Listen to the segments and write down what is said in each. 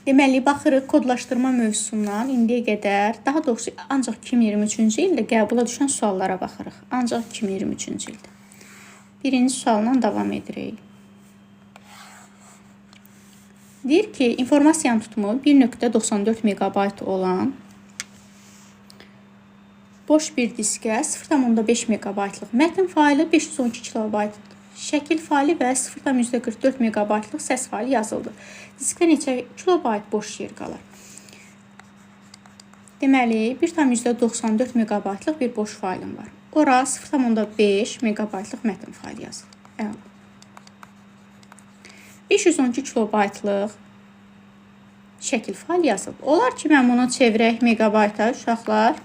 Deməli, baxırıq kodlaşdırma mövzusundan indiyə qədər, daha doğrusu ancaq 2023-cü ildə qəbula düşən suallara baxırıq. Ancaq 2023-cü ildə. Birinci sualla davam edirik. Deyir ki, informasiyanın tutumu 1.94 meqabayt olan boş bir diskə 0.5 meqabaytlıq mətn faylı, 512 kilobayt şəkil faylı və 0.44 meqabaytlıq səs faylı yazıldı. Diskdə neçə kilobayt boş yer qalar? Deməli, 1.94 meqabaytlıq bir boş faylım var. Ora 0.5 meqabaytlıq mətn faylı yazılır. Əla. 512 kilobaytlıq şəkil faylı yazılıb. Olar ki, mən bunu çevirək meqabayta, uşaqlar.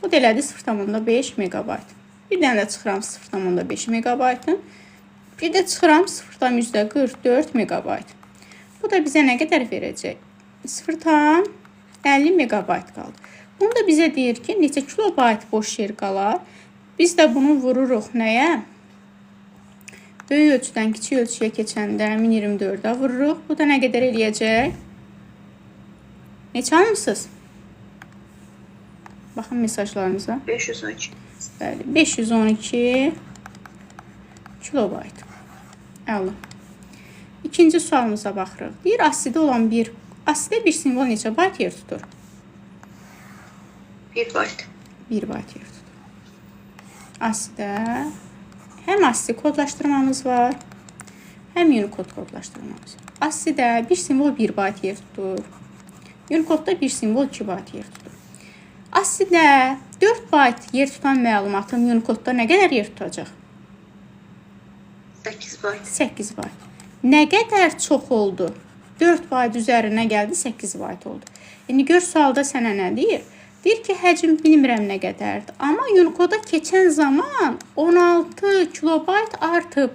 Bu da elədi 0.5 meqabayt. Bir dənə də çıxıram 0.5 meqabaytın. Bir də çıxıram 0.44 meqabayt. Bu da bizə nə qədər verəcək? 0.50 meqabayt qaldı. Bunu da bizə deyir ki, neçə kilobayt boş yer qalar? Biz də bunu vururuq nəyə? Böyük ölçüdən kiçik ölçüyə keçəndə 1024-ə vururuq. Bu da nə qədər eləyəcək? Neçə almısınız? Baxın mesajlarınıza. 512. Bəli, 512 kilobayt. Əla. İkinci sualımıza baxırıq. Deyir, ASCII-də olan bir ASCII-də bir simvol neçə bayt yer tutur? 1 bayt. 1 bayt yer tutur. ASCII-də həm ASCII kodlaşdırmamız var, həm Unicode kodlaşdırmamız var. ASCII-də bir simvol 1 bayt yer tutur. Unicode-da bir simvol 2 bayt yer tutur. ASCII-də 4 bayt yer tutan məlumatım Unicode-da nə qədər yer tutacaq? 8 bayt. 8 bayt. Nə qədər çox oldu? 4 bayt üzərinə gəldi, 8 bayt oldu. İndi gör sualda sənə nə deyir? Deyir ki, həcm bilmirəm nə qədərdir. Amma Unicode-a keçən zaman 16 kilobayt artıb.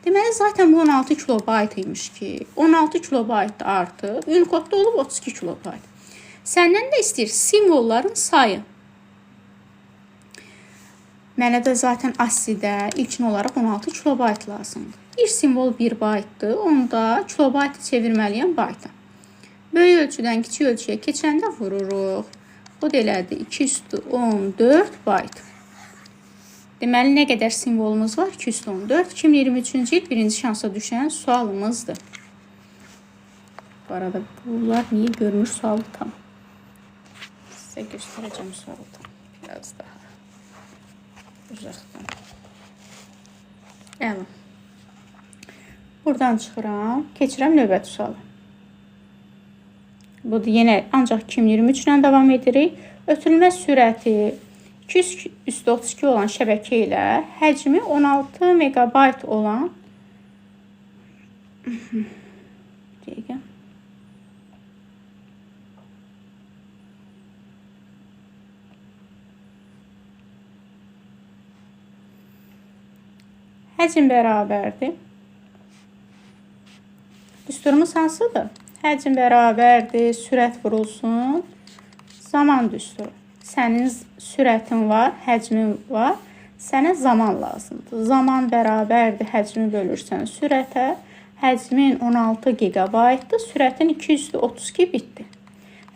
Deməli, zaten bu 16 kilobayt imiş ki, 16 kilobayt artıb. Unicode-da olub 32 kilobayt. Səndən də istəyir simvolların sayı. Mənə də zaten ASCII-də ilkin olaraq 16 kilobayt lazımdır. Bir simvol 1 baytdır. Onda kilobaytı çevirməliyəm bayta. Böyük ölçüdən kiçik ölçüyə keçəndə vururuq. O da elədi 214 bayt. Deməli, nə qədər simvolumuz var? 214. 2023-cü il birinci şansa düşən sualımızdır. Bu arada bunlar niyə görmür sualı tam? Sizə göstərəcəm sualı tam. Biraz daha uzaqdan. Əla. Buradan çıxıram. Keçirəm növbəti suala. Budur, yenə ancaq 2023 ilə davam edirik. Ötürülmə sürəti 232 olan şəbəkə ilə həcmi 16 meqabayt olan dəqiqə. Həcm bərabərdir. Düsturumuz hansıdır? Həcm bərabərdir, sürət vurulsun, zaman düsturu. Sənin sürətin var, həcmin var, sənə zaman lazımdır. Zaman bərabərdir, həcmi bölürsən sürətə. Həcmin 16 gigabaytdır, sürətin 232 bitdir.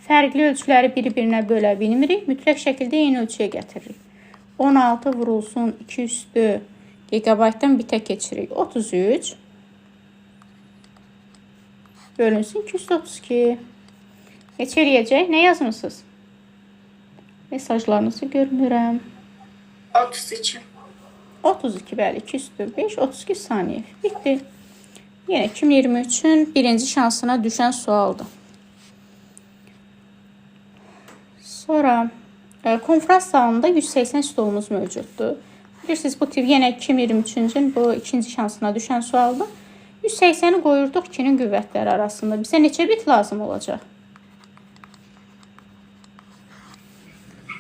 Fərqli ölçüləri bir-birinə bölə bilmirik, mütləq şəkildə eyni ölçüyə gətiririk. 16 vurulsun 2 gigabaytdan bitə keçirik. 33 bölünsün 232. Neçə eləyəcək? Nə yazmısınız? Mesajlarınızı görmürəm. 32. 32, bəli, 205, 32 saniyə. Bitdi. Yenə 2023-ün birinci şansına düşən sualdır. Sonra konfrans salonunda 180 stolumuz mövcuddur. Bilirsiniz, bu tip yenə 2023-cü bu ikinci şansına düşən sualdır. 180-i qoyurduq 2-nin qüvvətləri arasında. Bizə neçə bit lazım olacaq?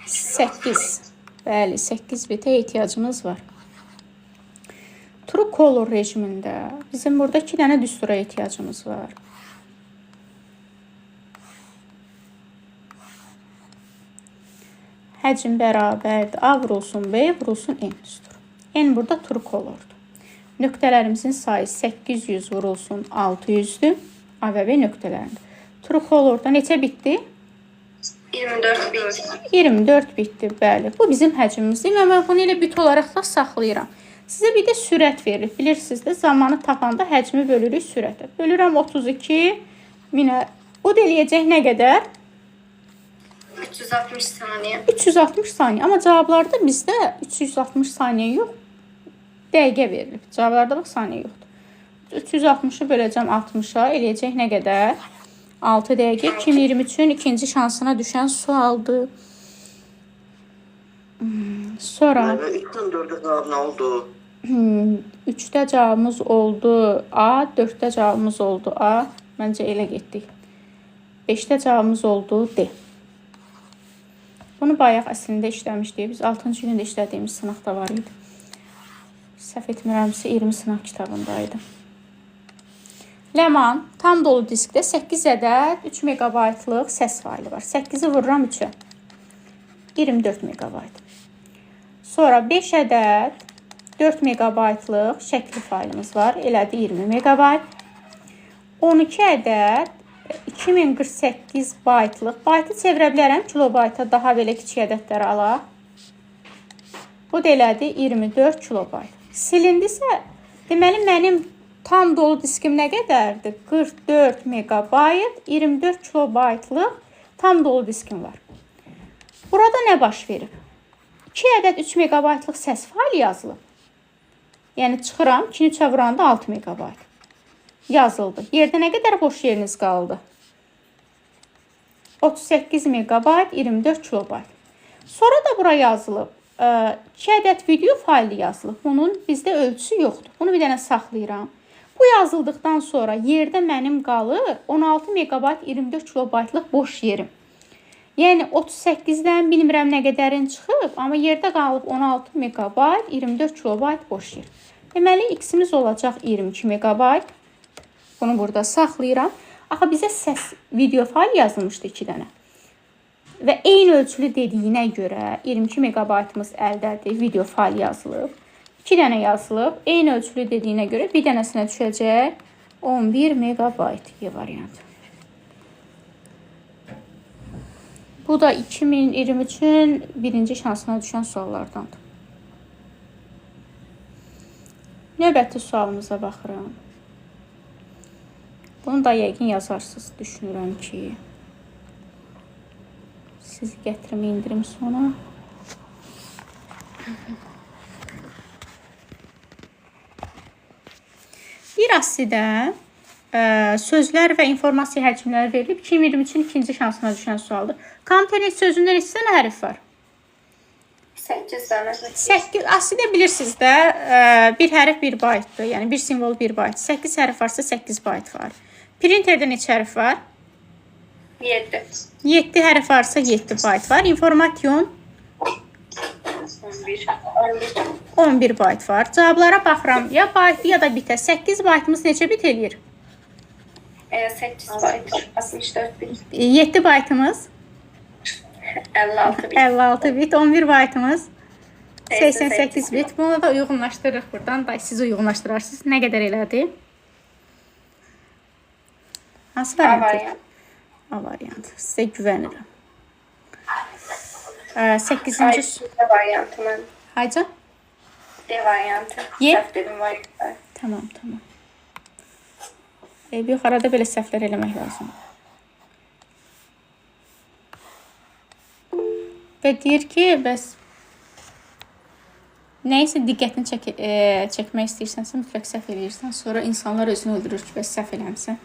8. Bəli, 8 bitə ehtiyacımız var. True color rejimində bizim burada 2 dənə düstura ehtiyacımız var. Həcm bərabərdir. A vurulsun B vurulsun N düsturu. N burada true colordur. Nöqtələrimizin sayı 800 vurulsun 600'dür. A və B nöqtələrində. Truecaller-da neçə bitdi? 24 bit. 24 bitdir, bəli. Bu bizim həcmimizdir və mən bunu elə bit olaraq da saxlayıram. Sizə bir də sürət verilir. Bilirsiniz də, zamanı tapanda həcmi bölürük sürətə. Bölürəm 32 minə. O da eləyəcək nə qədər? 360 saniye. 360 saniyə. Amma cavablarda bizdə 360 saniyə yox, dəqiqə verilib. Cavablarda bax saniyə yoxdur. 360-ı böləcəm 60-a, eləyəcək nə qədər? 6 dəqiqə. 2023-ün ikinci şansına düşən sualdır. Sonra Müəllimə 3-dən 4-ə cavab nə oldu? 3-də cavabımız oldu A, 4-də cavabımız oldu A. Məncə elə getdik. 5-də cavabımız oldu D. Bunu bayaq əslində işləmişdik. Biz 6-cı gündə işlədiyimiz sınaq da var idi. Səhv etmirəmsə 20 sınaq kitabındaydı. Ləman tam dolu diskdə 8 ədəd 3 meqabaytlıq səs faylı var. 8-i vururam 3-ə. 24 meqabayt. Sonra 5 ədəd 4 meqabaytlıq şəkli faylımız var. Elədi 20 meqabayt. 12 ədəd 2048 baytlıq. Baytı çevirə bilərəm kilobayta, daha belə kiçik ədədlər alaq. Bu da elədi 24 kilobayt. Silindisə, deməli mənim tam dolu diskim nə qədərdir? 44 meqabayt, 24 kilobaytlıq tam dolu diskim var. Burada nə baş verib? 2 ədəd 3 meqabaytlıq səs faylı yazılıb. Yəni çıxıram, 2-ni 3-ə vuranda 6 meqabayt yazıldı. Yerdə nə qədər boş yeriniz qaldı? 38 meqabayt, 24 kilobayt. Sonra da bura yazılıb. 2 ədəd video faylı yazılıb. Bunun bizdə ölçüsü yoxdur. Bunu bir dənə saxlayıram. Bu yazıldıqdan sonra yerdə mənim qalır 16 meqabayt, 24 kilobaytlıq boş yerim. Yəni 38-dən bilmirəm nə qədərin çıxıb, amma yerdə qalıb 16 meqabayt, 24 kilobayt boş yer. Deməli, x-imiz olacaq 22 meqabayt. Bunu burada saxlayıram. Axı bizə səs video fayl yazılmışdı 2 dənə. Və eyni ölçülü dediyinə görə 22 meqabaytımız əldədir, video fayl yazılıb. 2 dənə yazılıb. Eyni ölçülü dediyinə görə bir dənəsinə düşəcək 11 meqabayt Y variantı. Bu da 2023-ün birinci şansına düşən suallardandır. Növbəti sualımıza baxıram. Bunu da yəqin yazarsınız, düşünürəm ki. Sizi gətirim, indirim sona. Bir asidə sözlər və informasiya həcmləri verilib. 2023-ün ikinci şansına düşən sualdır. Kontener sözündə neçə dənə hərf var? 8 dənə. 8. Asidə bilirsiniz də, bir hərf bir baytdır. Yəni bir simvol bir bayt. 8 hərf varsa 8 bayt var. Printerdə neçə hərf var? 7. 7 hərf varsa 7 bayt var. Information 11. 11. 11 bayt var. Cavablara baxıram. Ya baytı ya da bitə. 8 baytımız neçə bit eləyir? 8 bayt. 64 bit. 7 baytımız 56 bit. 56 bit, 11 baytımız 88 bit. Bunu da uyğunlaşdırırıq buradan. Da siz uyğunlaşdırarsınız. Nə qədər elədi? Hansı A variant? variant. A variantı. Sizə güvənirəm. Ay, 8-ci D variantı mən. Aycan? D variantı. Y. Səhv dedim variantlar. Tamam, tamam. Eybi yox, arada belə səhvlər eləmək lazımdır. Və deyir ki, bəs nəyisə diqqətini çəkmək istəyirsənsə, mütləq səhv eləyirsən. Sonra insanlar özünü öldürür ki, bəs səhv eləmisən.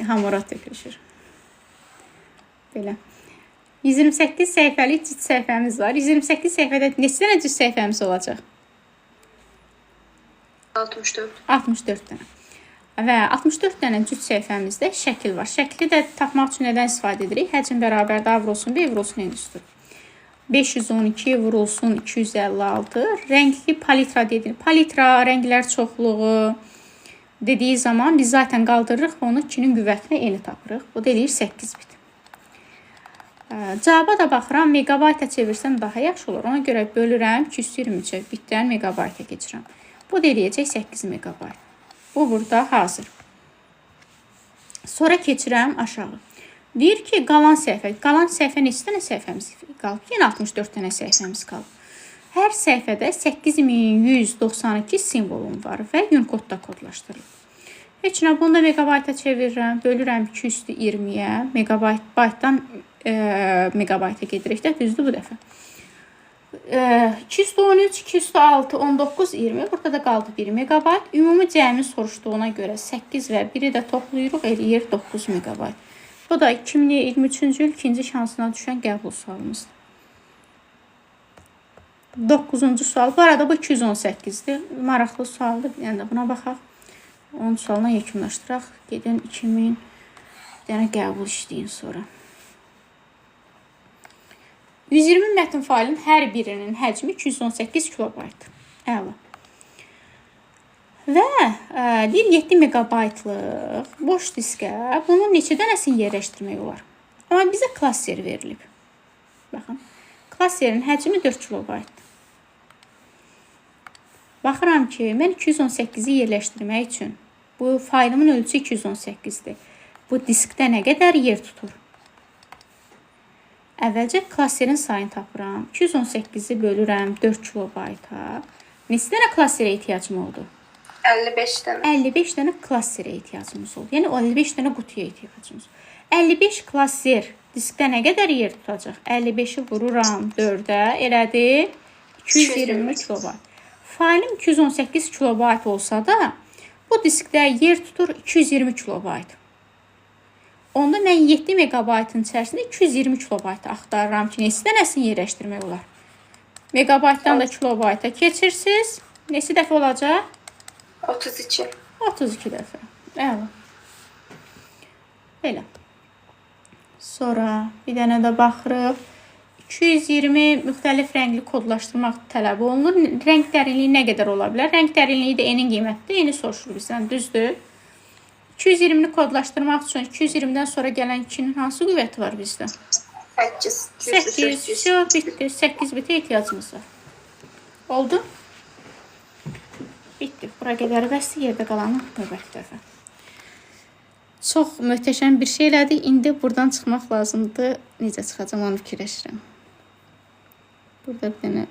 Hamura tökülüşür. Belə. 128 səhifəlik cüt səhifəmiz var. 128 səhifədə neçə dənə cüt səhifəmiz olacaq? 64. 64 dənə. Və 64 dənə cüt səhifəmizdə şəkil var. Şəkli də tapmaq üçün nədən istifadə edirik? Həcm bərabərdir A vurulsun B vurulsun N üstü. 512 vurulsun 256. Rəngli palitra dediyi. Palitra, rənglər çoxluğu dediyi zaman biz zaten qaldırırıq və onu 2-nin qüvvətinə eni tapırıq. Bu da eləyir 8 bit. Cavaba da baxıram, meqabayta çevirsəm daha yaxşı olur. Ona görə bölürəm 223-ə, bitdən meqabayta keçirəm. Bu da eləyəcək 8 meqabayt. Bu burada hazır. Sonra keçirəm aşağı. Deyir ki, qalan səhifə. Qalan səhifə neçə dənə səhifəmiz qalıb? Yenə 64 dənə səhifəmiz qalıb. Hər səhifədə 8192 simvolum var və Unicode-da kodlaşdırılıb. Heç nə, bunu da megabayta çevirirəm, bölürəm 220-yə, megabayt, baytdan megabayta gedirik də, düzdür bu dəfə. 213, 206, 19, 20. Burada da qaldı 1 megabayt. Ümumi cəmi soruşduğuna görə 8 və 1-i də toplayırıq, eləyir 9 megabayt. Bu da 2023-cü il ikinci şansına düşən qəbul sualımızdır. 9-cu sual. Bu arada bu 218-dir. Maraqlı sualdır. Bir dənə də buna baxaq. 10 sualına yekunlaşdıraq. Gedin 2000 bir dənə qəbul işləyin sonra. 120 mətn faylının hər birinin həcmi 218 kilobayt. Əla. Və deyir 7 megabaytlıq boş diskə bunun neçə dənəsini yerləşdirmək olar? Amma bizə klaster verilib. Baxın. Klasterin həcmi 4 kilobaytdır. Baxıram ki, mən 218-i yerləşdirmək üçün bu faylımın ölçüsü 218-dir. Bu diskdə nə qədər yer tutur? Əvvəlcə klasterin sayını tapıram. 218-i bölürəm 4 kilobayta. Neçə dənə klasterə ehtiyacım oldu? 55 dənə. 55 dənə klasterə ehtiyacımız oldu. Yəni 55 dənə qutuya ehtiyacımız. 55 klaster diskdə nə qədər yer tutacaq? 55-i vururam 4-ə, elədi 220 kilobayt. Faylım 218 kilobayt olsa da bu diskdə yer tutur 220 kilobayt. Onda mən 7 megabaytın içərisində 220 kilobayt axtarıram ki, neçə dənəsini yerləşdirmək olar? Megabaytdan da kilobayta keçirsiniz. Neçə dəfə olacaq? 32. 32 dəfə. Əla. Belə. Sonra bir dənə də baxırıq. 220 müxtəlif rəngli kodlaşdırmaq tələb olunur. Rəng dərinliyi nə qədər ola bilər? Rəng dərinliyi də n-in qiymətidir. N-i soruşur bizdən, düzdür? 220-ni kodlaşdırmaq üçün 220-dən sonra gələn 2-nin hansı qüvvəti var bizdə? 8. 8. Vəsə, bitdi. 8 bitə ehtiyacımız var. Oldu? Bitdi. Bura qədər bəsdir. Yerdə qalanı növbəti dəfə. Çox möhtəşəm bir şey elədik. İndi buradan çıxmaq lazımdır. Necə çıxacam onu fikirləşirəm. Burada bir dənə